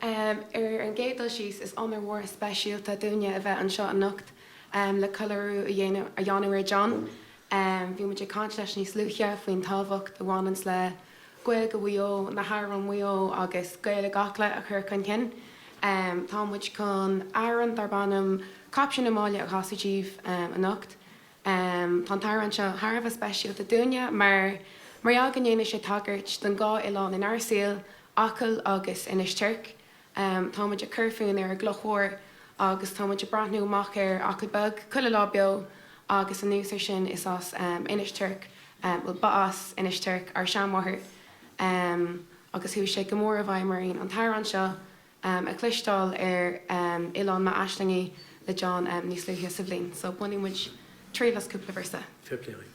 Ar an gcéad dul síos, is onóir mhór speisialta dúinne a bheith anseo anocht le ceiliúradh a dhéanamh ar John. Bhí muid ag caint leis níos luaithe faoin tábhacht a bhaineanns le Gaeilge Mhaigh Eo, na hamhráin Mhaigh Eo agus Gaeilge Acla a chur chun cinn. Tá muid chun amhrán darb ainm Caiptín na Máille a chasadh daoibh anocht. Tá an t-amhrán seo thar a bheith speisialta dúinne mar mar gheall go ndéanann sé tagairt don dhá oileán inár saol, Acaill agus Inis Toirc. Tá muid ag cur fúinn ar an gCloch Mhór agus tá muid ag breathnú amach ar Acaill Beag chuile lá beo agus anuas ar sin is as Inis Toirc, bhuel ba as Inis Toirc ár seanmháthair agus chuaigh sé go mór i bhfeidhm orainn an t-amhrán seo a chloisteáil ar Oileán M'Aislingí le John níos luaithe sa bhliain. So bainfidh muid triail as cúpla véarsa. Fair play dhuit.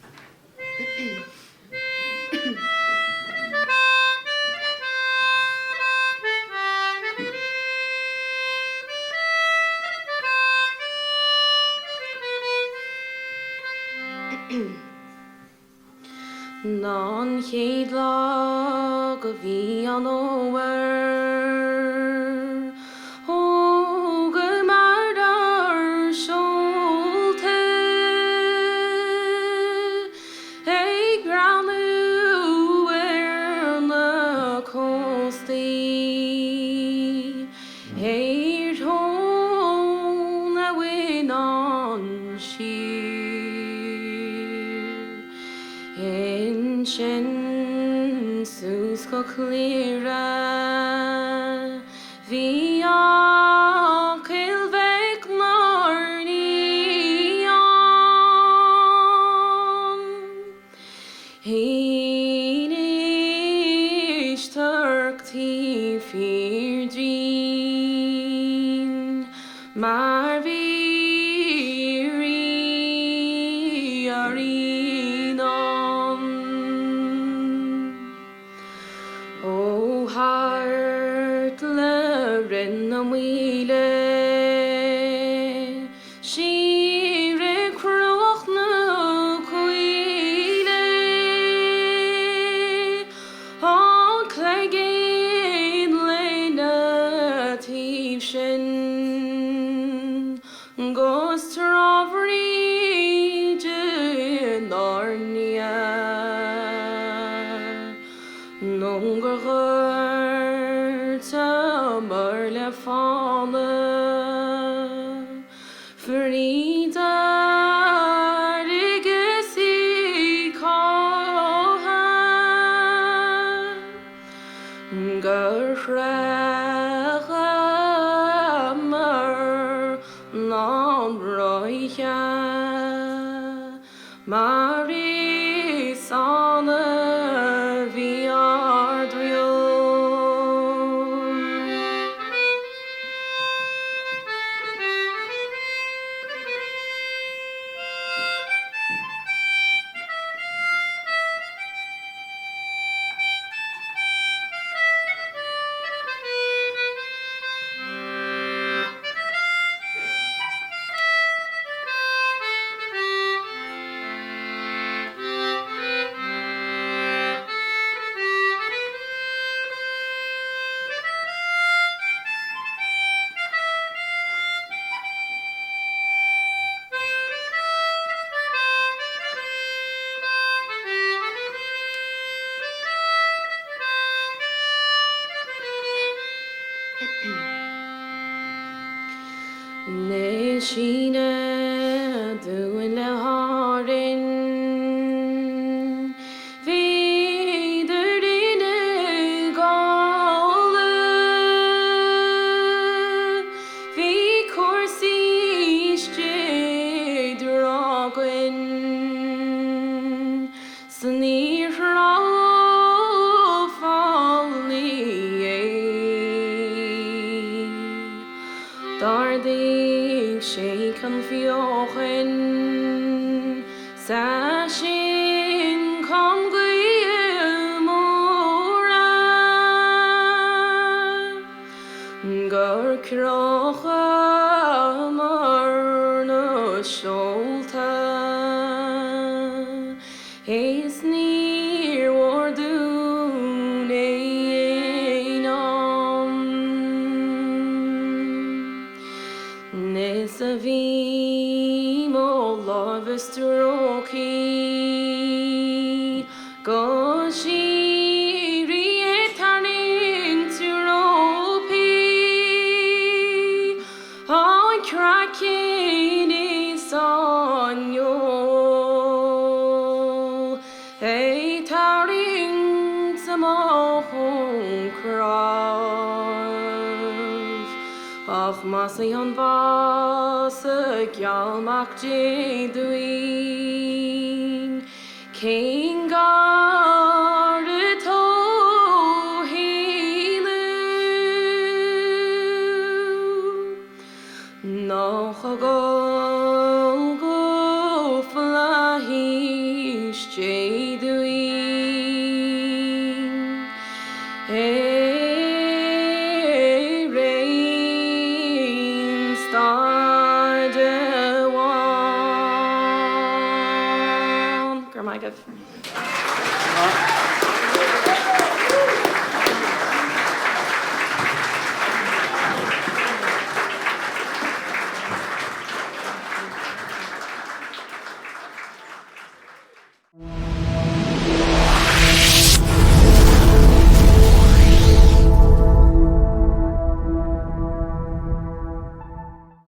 Ná an chéad lá go bhí an fhómhar Thógamar ár seolta Ag breathnú ar na cóstaí Ar thóin abhainn ansiar. Ansin suas go Cliara bhí Acaill Bheag 'nár ndiaidh ann. Inis Toirc taobh thiar dínn mar bhí rí orainn ann. Ó thart le Rinn na Maoile siar ag Cruach na Coille, An Cloigín lena taobh sin 'gus Trá Bhríde inár ndiaidh, Nó gur dhoirteamar le fána Fríd fharraige is í cáitheadh gur shroicheamar an ráithe mar is ann a bhí ár dtriall. Anois síneadh dúinn le hÁrainn. Bhíodar ina gcodladh. Bhí cúrsaí istigh againn 's ní raibh fáilí é. D'ardaigh sé chun feochain 's as sin chun gaoithe móire gur chrochamar na seolta is níor mhór dúinn aon am. Is a bhí mo láimh is stróicthe go síoraí ag tarraingt rópaí an craiceann is an fheoil ag tarraingt amach ón cnámh. Ach más é an bás a gheall Mac Dé dúinn, cén gar atá ó shéanadh? Nach a dhul go Flaithis Dé dúinn Ar aon staid amháin. Go raibh maith agaibh.